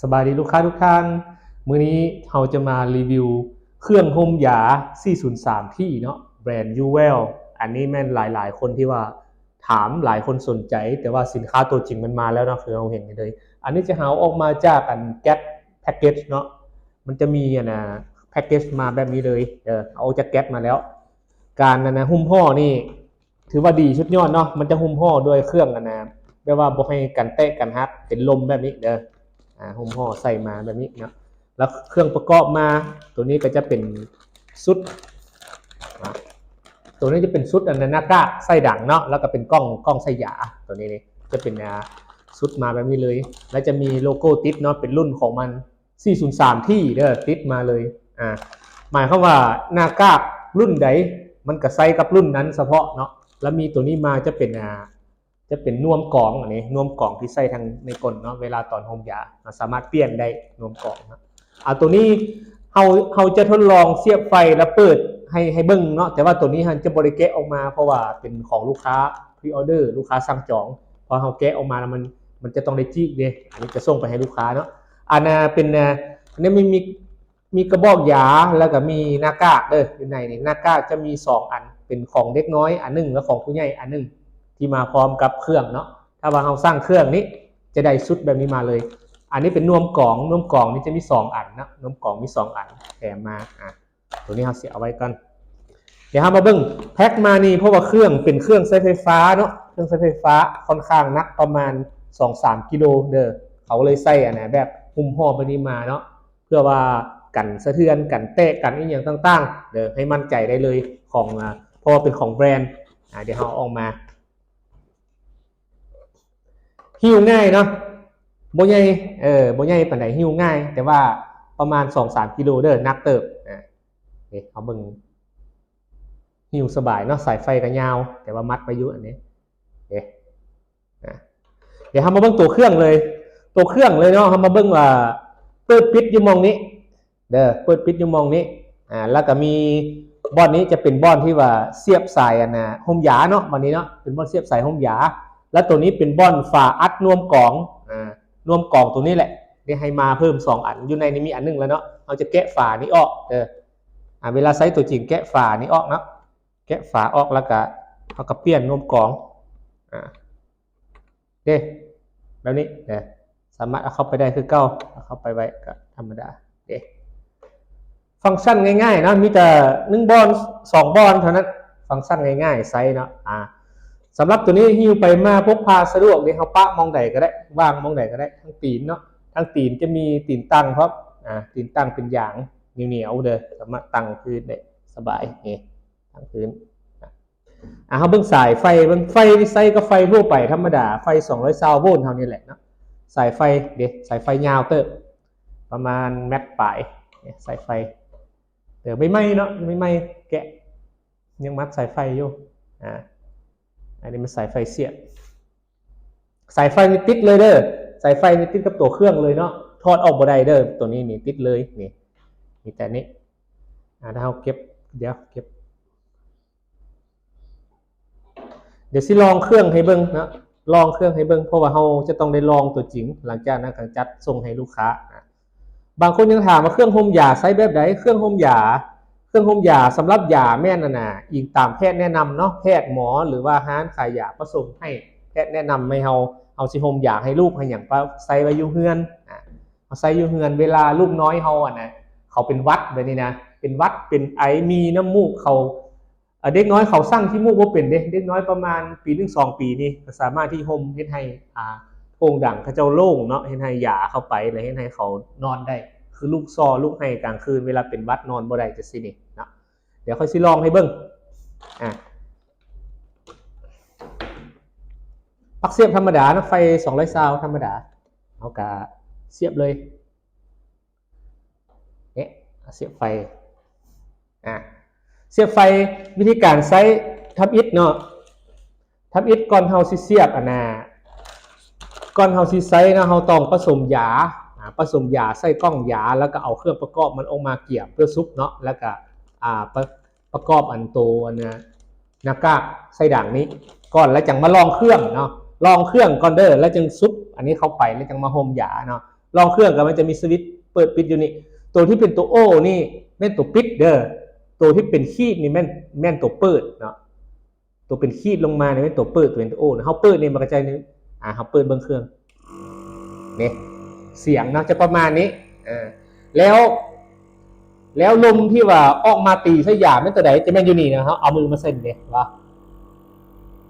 ສະບາຍດີລູກຄ້າທຸກທ່ານ, ມື້ນີ້ເຮົາຈະມາຣີວິວເຄື່ອງຫົ່ມຢາສີ່ສູນສາມ T ເນາະ ແບຣນ Yuwell. ອັນນີ້ແມ່ນຫຼາຍໆຄົນທີ່ວ່າຖາມ, ຫຼາຍຄົນສົນໃຈ, ແຕ່ວ່າສິນຄ້າຕົວຈິງມັນມາແລ້ວເນາະ, ຄືເຮົາເຫັນນີ້ເລີຍ. ອັນນີ້ຈະຫາເອົາອອກມາຈາກອັນແກັສແພັກເກັດເນາະ, ມັນຈະມີອັນນະແພັກເກັດມາແບບນີ້ເລີຍ. ເອີ ເອົາອອກຈາກແກັສມາແລ້ວ. ການອັນນະຫຸ້ມຫໍ່ນີ້ ຖືວ່າດີສຸດຍອດເນາະ, ມັນຈະຫຸ້ມຫໍ່ດ້ວຍເຄື່ອງອັນນະ ແບບວ່າບໍ່ໃຫ້ກັນແຕກກັນຫັກ ເປັນລົມແບບນີ້ເດີ. ອາ ຫຸ້ມຫໍ່ໃສ່ມາແບບນີ້ເນາະ, ແລ້ວເຄື່ອງປະກອບມາ ໂຕນີ້ກໍຈະເປັນຊຸດ ອາ ໂຕນີ້ຈະເປັນຊຸດອັນນະ ໜ້າກາກໃສ່ດັງເນາະ, ແລ້ວກໍເປັນກ່ອງ ກ່ອງໃສ່ຢາ. ໂຕນີ້ນີ້ຈະເປັນ ອາ ຊຸດມາແບບນີ້ເລີຍ, ແລ້ວຈະມີໂລໂກ້ຕິດເນາະ, ເປັນລຸ້ນຂອງມັນ ສີ່ສູນສາມ T ເດີ ຕິດມາເລີຍ. ອາ ໝາຍຄວາມວ່າໜ້າກາກລຸ້ນໃດ ມັນກໍໃຊ້ກັບລຸ້ນນັ້ນສະເພາະເນາະ. ແລ້ວມີໂຕນີ້ມາຈະເປັນ ອາ ຈະເປັນນວມກອງ, ອັນນີ້ນວມກອງທີ່ໃສ່ທາງໃນກົ້ນເນາະ, ເວລາຕອນຫົ່ມຢາ ເຮົາສາມາດປ່ຽນໄດ້ນວມກອງເນາະ. ອາ ໂຕນີ້ເຮົາ ເຮົາຈະທົດລອງສຽບໄຟແລ້ວເປີດໃຫ້ ໃຫ້ເບິ່ງເນາະ, ແຕ່ວ່າໂຕນີ້ເຮົາຈະບໍ່ໄດ້ແກະອອກມາ ເພາະວ່າເປັນຂອງລູກຄ້າພຣີອອເດີ ລູກຄ້າສັ່ງຈອງ, ເພາະເຮົາແກະອອກມາແລ້ວມັນ ມັນຈະຕ້ອງໄດ້ຈີກເດ້. ອັນນີ້ຈະສົ່ງໄປໃຫ້ລູກຄ້າເນາະ. ອັນນະເປັນ ອາ ອັນນີ້ມີ ມີ ມີກະບອກຢາ ແລ້ວກໍມີໜ້າກາກເດີ ຢູ່ໃນນີ້. ໜ້າກາກຈະມີສອງອັນ, ເປັນຂອງເດັກນ້ອຍອັນໜຶ່ງ ແລະ ຂອງຜູ້ໃຫຍ່ອັນໜຶ່ງ ທີ່ມາພ້ອມກັບເຄື່ອງເນາະ. ຖ້າວ່າເຮົາສັ່ງເຄື່ອງນີ້ ຈະໄດ້ຊຸດແບບນີ້ມາເລີຍ. ອັນນີ້ເປັນນວມກອງ, ນວມກອງນີ້ຈະມີສອງອັນເນາະ, ນວມກອງມີສອງອັນແຖມມາ. ອາ ໂຕນີ້ເຮົາຊິເອົາໄວ້ກ່ອນ. ດຽວເຮົາມາເບິ່ງແພັກມານີ້, ເພາະວ່າເຄື່ອງເປັນເຄື່ອງໃຊ້ໄຟຟ້າເນາະ, ເຄື່ອງໃຊ້ໄຟຟ້າ ຄ່ອນຂ້າງໜັກປະມານສອງສາມກິໂລເດີ. ເຂົາເລີຍໃສ່ອັນນະ ແບບຫຸ້ມຫໍ່ແບບນີ້ມາເນາະ, ເພື່ອວ່າກັນສະເທືອນ ກັນແຕກ ກັນອີ່ຫຍັງຕ່າງໆເດີ, ໃຫ້ໝັ້ນໃຈໄດ້ເລີຍ ຂອງ ອາ ເພາະວ່າເປັນຂອງແບຣນ. ອາ ດຽວເຮົາເອົາອອກມາ ຫິ້ວງ່າຍເນາະ, ບໍ່ໃຫຍ່ ເອີ ບໍ່ໃຫຍ່ປານໃດ, ຫິ້ວງ່າຍ ແຕ່ວ່າປະມານສອງສາມກິໂລເດີ, ໜັກເຕີບ. ອາ ນີ້ເຮົາເບິ່ງ ຫິ້ວສະບາຍເນາະ, ສາຍໄຟກໍຍາວ ແຕ່ວ່າມັດໄວ້ຢູ່ອັນນີ້. ເດ້ ອາ ດຽວເຮົາມາເບິ່ງຕົວເຄື່ອງເລີຍ, ຕົວເຄື່ອງເລີຍເນາະ. ເຮົາມາເບິ່ງວ່າເປີດປິດຢູ່ໝ່ອງນີ້ເດີ, ເປີດປິດຢູ່ໝ່ອງນີ້. ອາ ແລ້ວກໍມີບ່ອນນີ້ຈະເປັນບ່ອນທີ່ວ່າສຽບສາຍອັນນະ ຫົ່ມຢາເນາະ, ບ່ອນນີ້ເນາະ ເປັນບ່ອນສຽບສາຍຫົ່ມຢາ. ແລ້ວໂຕນີ້ເປັນບ່ອນຝາອັດນວມກອງ, ອາ ນວມກອງໂຕນີ້ແຫຼະ ໄດ້ໃຫ້ມາເພີ່ມສອງອັນ, ຢູ່ໃນນີ້ມີອັນໜຶ່ງແລ້ວເນາະ. ເຮົາຈະແກະຝານີ້ອອກເດີ. ອາ ເວລາໃຊ້ຕົວຈິງແກະຝານີ້ອອກເນາະ, ແກະຝາອອກ ແລ້ວກະເຮົາກະປ່ຽນນວມກອງ ອາ ເດ້ ແບບນີ້ເດ້ ສາມາດເອົາເຂົ້າໄປໄດ້ຄືເກົ່າ, ເອົາເຂົ້າໄປໄວ້ກະທຳມະດາເດ້. ຟັງຊັນງ່າຍໆເນາະ, ມີແຕ່ໜຶ່ງບ່ອນ ສອງບ່ອນເທົ່ານັ້ນ, ຟັງຊັນງ່າຍໆໃຊ້ເນາະ. ອາ ສຳລັບໂຕນີ້ ຫິ້ວໄປມາ ພົກພາສະດວກເດ້, ເຮົາປະໝ່ອງໃດກໍໄດ້, ວາງໝ່ອງໃດກໍໄດ້. ທາງຕີນເນາະ, ທາງຕີນຈະມີຕີນຕັ້ງພ້ອມ, ອາ ຕີນຕັ້ງເປັນຢາງ ໜຽວໆເດີ, ສາມາດຕັ້ງພື້ນໄດ້ສະບາຍ. ນີ້ ຕັ້ງພື້ນ. ອາ ເຮົາເບິ່ງສາຍໄຟ, ເບິ່ງໄຟນີ້ໃຊ້ກັບໄຟທົ່ວໄປທຳມະດາ, ໄຟສອງຮ້ອຍຊາວໂວນເຮົານີ້ແຫຼະເນາະ. ສາຍໄຟເດ້, ສາຍໄຟຍາວເຕີບ ປະມານແມັດປາຍ. ນີ້ສາຍໄຟ ເອີ ໃໝ່ໆເນາະ, ໃໝ່ໆ ແກະ ຍັງມັດສາຍໄຟຢູ່. ອາ ອັນນີ້ມັນສາຍໄຟສຽບ. ສາຍໄຟນີ້ຕິດເລີຍເດີ, ສາຍໄຟນີ້ຕິດກັບຕົວເຄື່ອງເລີຍເນາະ, ຖອດອອກບໍ່ໄດ້ເດີ. ຕົວນີ້ນີ້ຕິດເລີຍ, ນີ້ ມີແຕ່ນີ້. ອາ ຖ້າເຮົາເກັບ ດຽວເກັບ ດຽວຊິລອງເຄື່ອງໃຫ້ເບິ່ງເນາະ, ລອງເຄື່ອງໃຫ້ເບິ່ງ ເພາະວ່າເຮົາຈະຕ້ອງໄດ້ລອງຕົວຈິງ, ຫຼັງຈາກນັ້ນກໍຈັດສົ່ງໃຫ້ລູກຄ້າ. ອາ ບາງຄົນຍັງຖາມວ່າເຄື່ອງຫົ່ມຢາໃຊ້ແບບໃດ? ເຄື່ອງຫົ່ມຢາ ເຄື່ອງຫົ່ມຢາສຳລັບຢາແມ່ນອັນນະ ອີງຕາມແພດແນະນຳເນາະ, ແພດໝໍ ຫຼືວ່າຮ້ານຂາຍຢາປະສົມໃຫ້ແພດແນະນຳໃຫ້ເຮົາ, ເຮົາຊິຫົ່ມຢາໃຫ້ລູກໃຫ້ຫຍັງ ປະ ໃຊ້ໄວ້ຢູ່ເຮືອນ. ອາ ເຮົາໃຊ້ຢູ່ເຮືອນ ເວລາລູກນ້ອຍເຮົາອັນນະ ເຂົາເປັນຫວັດແບບນີ້ນະ, ເປັນຫວັດ ເປັນໄອ ມີນ້ຳມູກ ເຂົາ ອາ ເດັກນ້ອຍເຂົາສັງຂີ້ມູກບໍ່ເປັນເດ້, ເດັກນ້ອຍປະມານປີໜຶ່ງສອງປີນີ້ ກໍສາມາດທີ່ຫົ່ມເຮັດໃຫ້ ອາ ໂພງດັງເຂົາເຈົ້າໂລ່ງເນາະ, ເຮັດໃຫ້ຢາເຂົ້າໄປ ແລະ ເຮັດໃຫ້ເຂົານອນໄດ້. ຄືລູກຊໍ ລູກໄຫ້ກາງຄືນ ເວລາເປັນຫວັດນອນບໍ່ໄດ້ ຈັ່ງຊີ້ນີ້ເນາະ. ດຽວຂ້ອຍຊິລອງໃຫ້ເບິ່ງ. ອາ ປັກສຽບທຳມະດາເນາະ, ໄຟສອງຮ້ອຍຊາວທຳມະດາ, ເຮົາກະສຽບເລີຍ. ເອະ ສຽບໄຟ. ອາ ສຽບໄຟ, ວິທີການໃຊ້ທຳອິດເນາະ, ທຳອິດກ່ອນເຮົາຊິສຽບອັນນະ ກ່ອນເຮົາຊິໃຊ້ເນາະ, ເຮົາຕ້ອງປະສົມຢາ, ອາ ປະສົມຢາໃສ່ກ່ອງຢາ ແລ້ວກໍເອົາເຄື່ອງປະກອບມັນອອກມາກຽມເພື່ອສຸກເນາະ, ແລ້ວກໍ ອາ ປະ ປະກອບອັນໂຕອັນນະ ໜ້າກາກໃສ່ດັງນີ້ກ່ອນ ແລ້ວຈັ່ງມາລອງເຄື່ອງເນາະ, ລອງເຄື່ອງກ່ອນເດີ ແລ້ວຈຶ່ງຊຸບອັນນີ້ເຂົ້າໄປ ແລ້ວຈັ່ງມາຫົ່ມຢາເນາະ. ລອງເຄື່ອງກໍມັນຈະມີສະວິດເປີດປິດຢູ່ນີ້. ຕົວທີ່ເປັນຕົວ O ນີ້ແມ່ນຕົວປິດເດີ. ຕົວທີ່ເປັນຂີດນີ້ແມ່ນ ແມ່ນຕົວເປີດເນາະ. ຕົວເປັນຂີດລົງມານີ້ແມ່ນຕົວເປີດ, ຕົວເປັນຕົວ O ນະ. ເຮົາເປີດນີ້ມັນກໍຈະ ອ່າ ເຮົາເປີດເບິ່ງເຄື່ອງ. ນີ້ ສຽງເນາະ ຈະປະມານນີ້. ເອີ ແລ້ວ ແລ້ວລົມທີ່ວ່າອອກມາຕີໃສ່ຢາມແມ່ນຕົວໃດ? ຈະແມ່ນຢູ່ນີ້ນະ. ເຮົາເອົາມືມາໃສ່ນີ້ເດ້ ວ່າ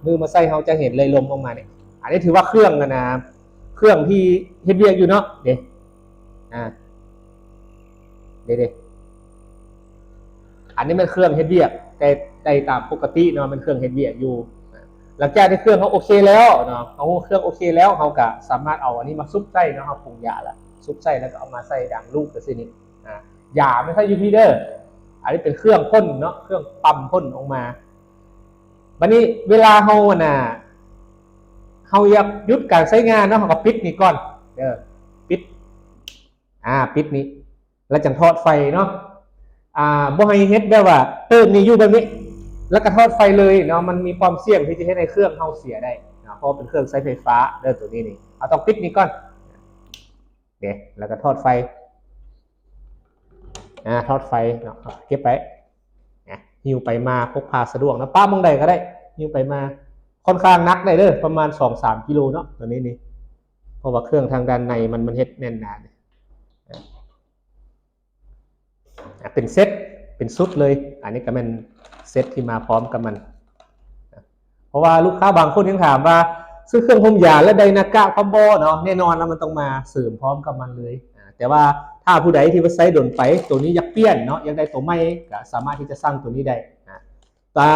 ມືມາໃສ່ ເຮົາຈະເຫັນເລີຍລົມອອກມານີ້. ອັນນີ້ຖືວ່າເຄື່ອງ ອັນນະ ເຄື່ອງທີ່ເຮັດວຽກຢູ່ເນາະ ເດ້. ອ່າ ເດ້ໆ ອັນນີ້ແມ່ນເຄື່ອງເຮັດວຽກ ແຕ່ໄດ້ຕາມປົກກະຕິເນາະ, ແມ່ນເຄື່ອງເຮັດວຽກຢູ່. ຫຼັງຈາກທີ່ເຄື່ອງເຮົາໂອເຄແລ້ວເນາະ, ເຮົາເຄື່ອງໂອເຄແລ້ວ ເຮົາກໍສາມາດເອົາອັນນີ້ມາຊຸບໃສ່ເນາະ, ເຮົາປຸງຢາລະຊຸບໃສ່ ແລ້ວກໍເອົາມາໃສ່ດາງລູກໄປຊີ້ນີ້. ອ່າ ຢາມາໃສ່ຢູ່ພີ້ເດີ. ອັນນີ້ເປັນເຄື່ອງພົ່ນເນາະ, ເຄື່ອງປ້ຳພົ່ນອອກມາ. ບັດນີ້ເວລາເຮົາ ອັນນະ ເຮົາຢາກຢຸດການໃຊ້ງານເນາະ, ເຮົາກໍປິດນີ້ກ່ອນເດີ, ປິດ ອ່າ ປິດນີ້ ແລ້ວຈັ່ງຖອດໄຟເນາະ. ອ່າ ບໍ່ໃຫ້ເຮັດແບບວ່າເຕີມນີ້ຢູ່ແບບນີ້ ແລ້ວກໍຖອດໄຟເລີຍເນາະ, ມັນມີຄວາມສ່ຽງທີ່ຈະເຮັດໃຫ້ເຄື່ອງເຮົາເສຍໄດ້ເນາະ, ເພາະວ່າເປັນເຄື່ອງໃຊ້ໄຟຟ້າເດີ. ຕົວນີ້ນີ້ ເຮົາຕ້ອງປິດນີ້ກ່ອນເດ້ ແລ້ວກໍຖອດໄຟ. ອ່າ ຖອດໄຟເນາະ, ເກັບໄປ ຫິ້ວໄປມາ ພົກພາສະດວກເນາະ, ປະໝ່ອງໃດກໍໄດ້ ຫິ້ວໄປມາ. ຄ່ອນຂ້າງໜັກໄດ້ເດີ ປະມານສອງສາມກິໂລເນາະ ຕົວນີ້ນີ້, ເພາະວ່າເຄື່ອງທາງດ້ານໃນມັນ ມັນເຮັດແໜ້ນໜາ. ອ່າ ເປັນເຊັດ ເປັນຊຸດເລີຍ. ອັນນີ້ກໍແມ່ນເຊັດທີ່ມາພ້ອມກັບມັນ. ເພາະວ່າລູກຄ້າບາງຄົນຍັງຖາມວ່າ ຊື້ເຄື່ອງຮົ່ມຢາງແລ້ວໄດ້ໜ້າກາກພ້ອມບໍ່ເນາະ? ແນ່ນອນລະ ມັນຕ້ອງມາເສີມພ້ອມກັບມັນເລີຍ. ອ່າ ແຕ່ວ່າຖ້າຜູ້ໃດທີ່ວ່າໃຊ້ດົນໄປ ຕົວນີ້ຢາກປ່ຽນເນາະ, ຢາກໄດ້ຕົວໃໝ່ ກໍສາມາດທີ່ຈະສັ່ງຕົວນີ້ໄດ້. ອ່າ ແຕ່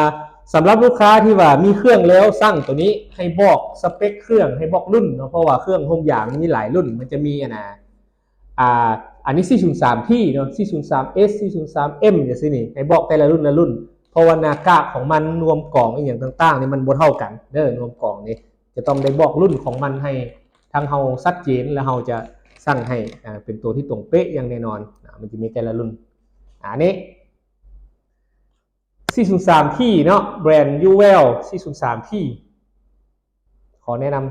ສຳລັບລູກຄ້າທີ່ວ່າມີເຄື່ອງແລ້ວສັ່ງຕົວນີ້ ໃຫ້ບອກສະເປັກເຄື່ອງ ໃຫ້ບອກລຸ້ນເນາະ, ເພາະວ່າເຄື່ອງຮົ່ມຢາງມີຫຼາຍລຸ້ນ, ມັນຈະມີ ອັນນະ ອ່າ ອັນນີ້ ສີ່ສູນສາມທີ ເນາະ, ສີ່ສູນສາມເອັສ ສີ່ສູນສາມເອັມ ຈັ່ງຊີ້ນີ້, ໃຫ້ບອກແຕ່ລະລຸ້ນລະລຸ້ນ ເພາະວ່າໜ້າກາກຂອງມັນ ນວມກອງອີ່ຫຍັງຕ່າງໆນີ້ ມັນບໍ່ເທົ່າກັນເດີ. ນວມກອງນີ້ຈະຕ້ອງໄດ້ບອກລຸ້ນຂອງມັນໃຫ້ທາງເຮົາຊັດເຈນ ແລ້ວເຮົາຈະສັ່ງໃຫ້ ອ່າ ເປັນຕົວທີ່ຕົງເປະຢ່າງແນ່ນອນ. ອ່າ ມັນຈະມີແຕ່ລະລຸ້ນ. ອັນນີ້ ສີ່ສູນສາມທີ ເນາະ, ແບຣນ ຢູແວວ ສີ່ສູນສາມທີ ຂໍແນະນຳ